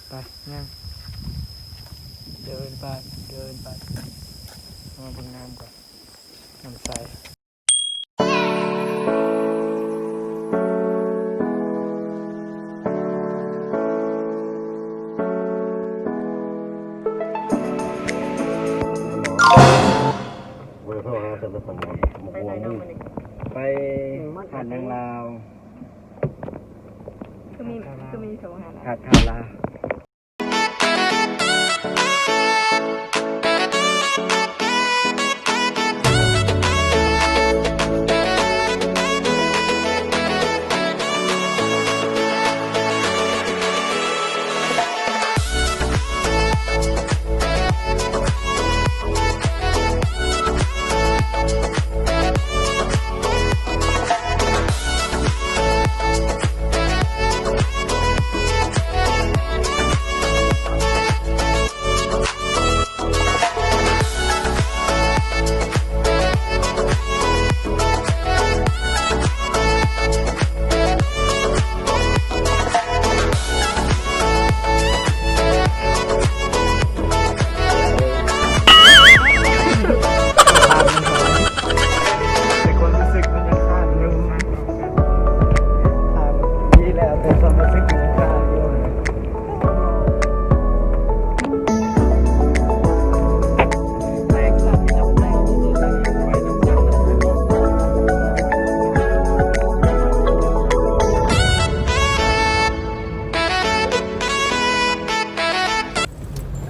ໄປ ຍ່າງ ເດີນໄປ ເດີນໄປ ມາເບິ່ງນ້ຳກ່ອນ ນ້ຳໃສ. ໄປຫາດນາງລາວ ຄືມີ ຄືມີໂທຫາລາວ ຫາດ ຫາດລາວ.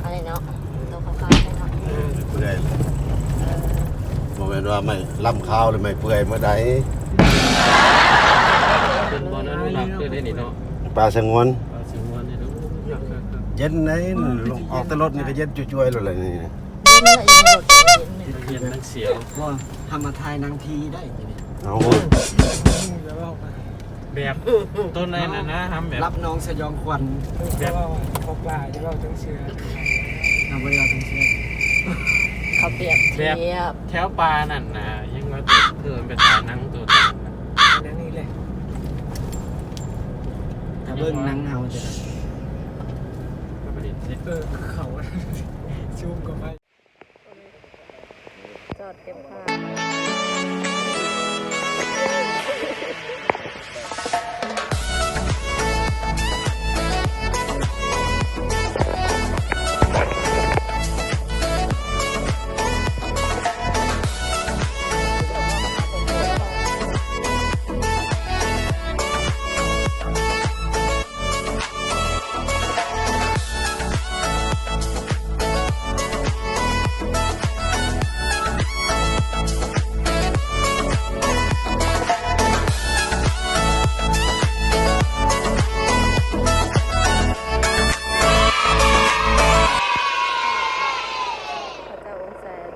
ອັນນີ້ເນາະ ໂຕຂາວໆເນາະ ເອີ ຜູ້ໃດ ເອີ ບໍ່ແມ່ນວ່າໄມ້ລຳຄາວ ຫຼືໄມ້ເປື່ອຍມື້ໃດ ເປັນບ່ອນອະນຸລັກເລີຍເດ້ນີ້ເນາະ ປ່າສະຫງວນ ປ່າສະຫງວນນີ້ເນາະ ເຢັນໃດ ອອກແຕ່ລົດນີ້ກໍເຢັນຈວຍໆໂລດລະນີ້. ເຮັດໜັງເສຍ ບໍ່ ເຮົາມາຖ່າຍໜັງຜີໄດ້ນີ້ ເອົາ ແບບ ໂຕນັ້ນນະ ນະ ຮຳແບບ ຮັບນ້ອງສະຫຍອງຂວັນ ແບບ ເວົ້າຂອງປ່າ ຢ່າເວົ້າເຖິງເສືອ ເຮົາບໍ່ໄດ້ເວົ້າເຖິງເສືອ ເຂົາປຽບທຽບ ແຖວປ່ານັ້ນນະ ຍັງວ່າເອີ ໄປຖ່າຍໜັງໂຕນັ້ນນະ ໜັງນີ້ແຫຼະ ຖ້າເບິ່ງໜັງເຮົາຈະ ເອີ ເຂົາ ຊູມເຂົ້າໄປ. ຈອດເກັບຜ້າ ພະເຈົ້າອົງແສນ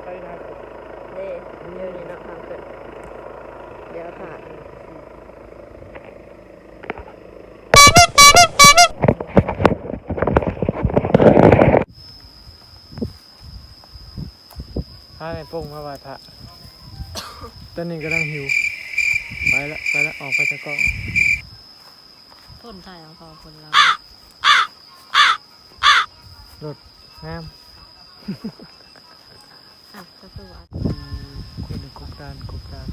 ເດ້ ຢູ່ນີ້ເນາະ ທາງຂຶ້ນ ດຽວຖ້າ ພາແມ່ປົງມາໄຫວ້ພະ ຕອນນີ້ກຳລັງຫິວ ໄປລະ ໄປລະ ອອກໄປຈາກກ້ອງ ຄົນຖ່າຍເອົາ ເພາະຄົນລາວ ລົດງາມ ອ່ະ ກໍຄືວ່າ ອືມ ຄົນໃນກົກດານ ກົກດານ.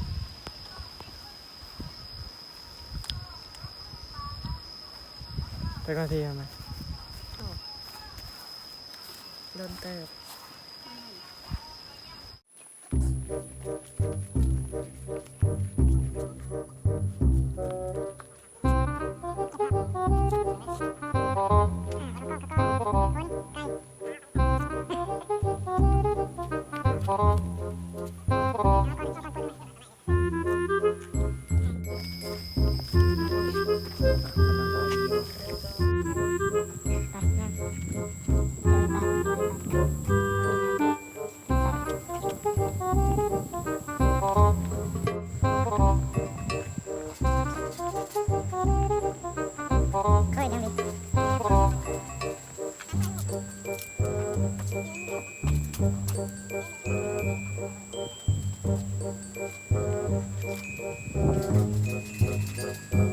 ຈັກນາທີຫັ້ນນະ? ໂອ້ ດົນເຕີບ.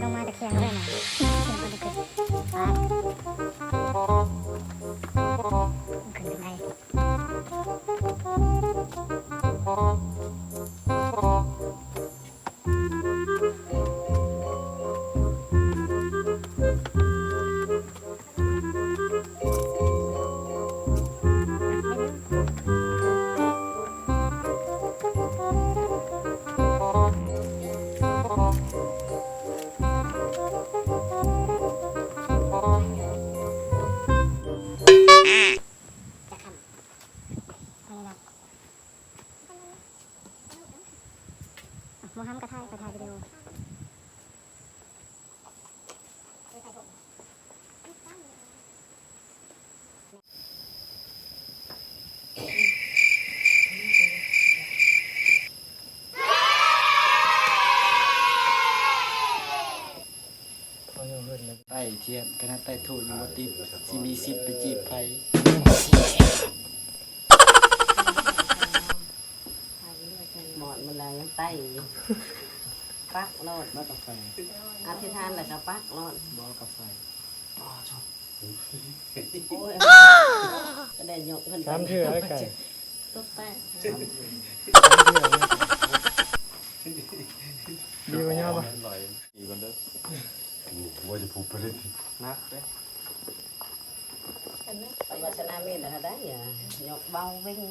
ລົງມາແຕ່ຂຽງເລີຍນະ ຂຽງກໍບໍ່ຂຶ້ນ ປາດ. ຈຽບ ຂະໜາດໄຕ້ໂທຍັງບໍ່ຕິດ ຊິມີສິດໄປຈີບໃຜ? ໝອດມັນແລ້ວຍັງໄຕ້ຢູ່ ປັກໂລດ ມາກາແຟ ອະທິຖານແລ້ວກໍປັກໂລດ ບໍ່ ກາແຟ ໂອ້ຍ ກໍໄດ້ຍົກຂຶ້ນໄປ ສາມເທື່ອໄອ້ໄກ່ ຕົກແຕກ ສາມເທື່ອ ດີກວ່າຍາວບໍ່? ດີກ່ອນເດີ ວ່າຈະຜູກໄປເລີຍ ໜັກເດ້ ວາສະນາມີແລ້ວກໍໄດ້ ຍົກເບົາເວັງ.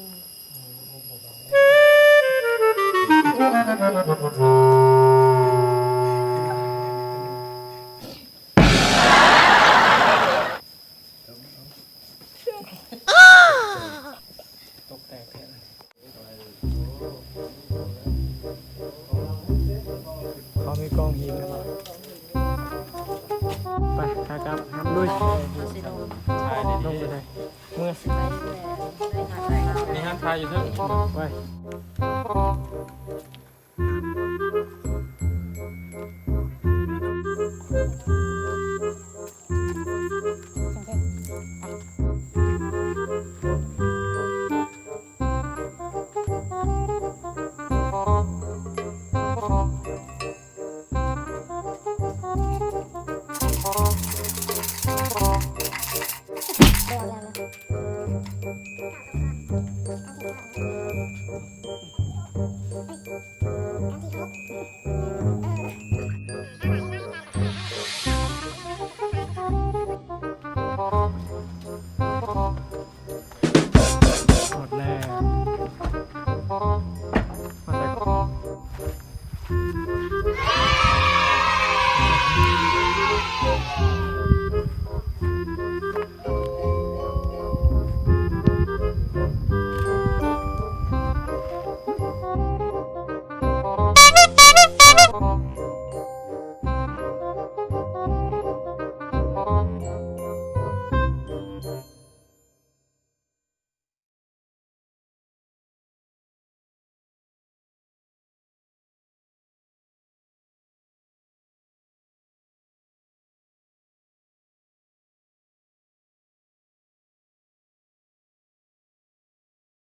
ຕົກແຕກແທ້ ເຂົາມີກອງຫີນກັນ ໄປ ຂາກັບ ລຸຍ ລົງໄປໄທ ເມືອ ມີຮ້ານຂາຍຢູ່ເທິງ ໄປ.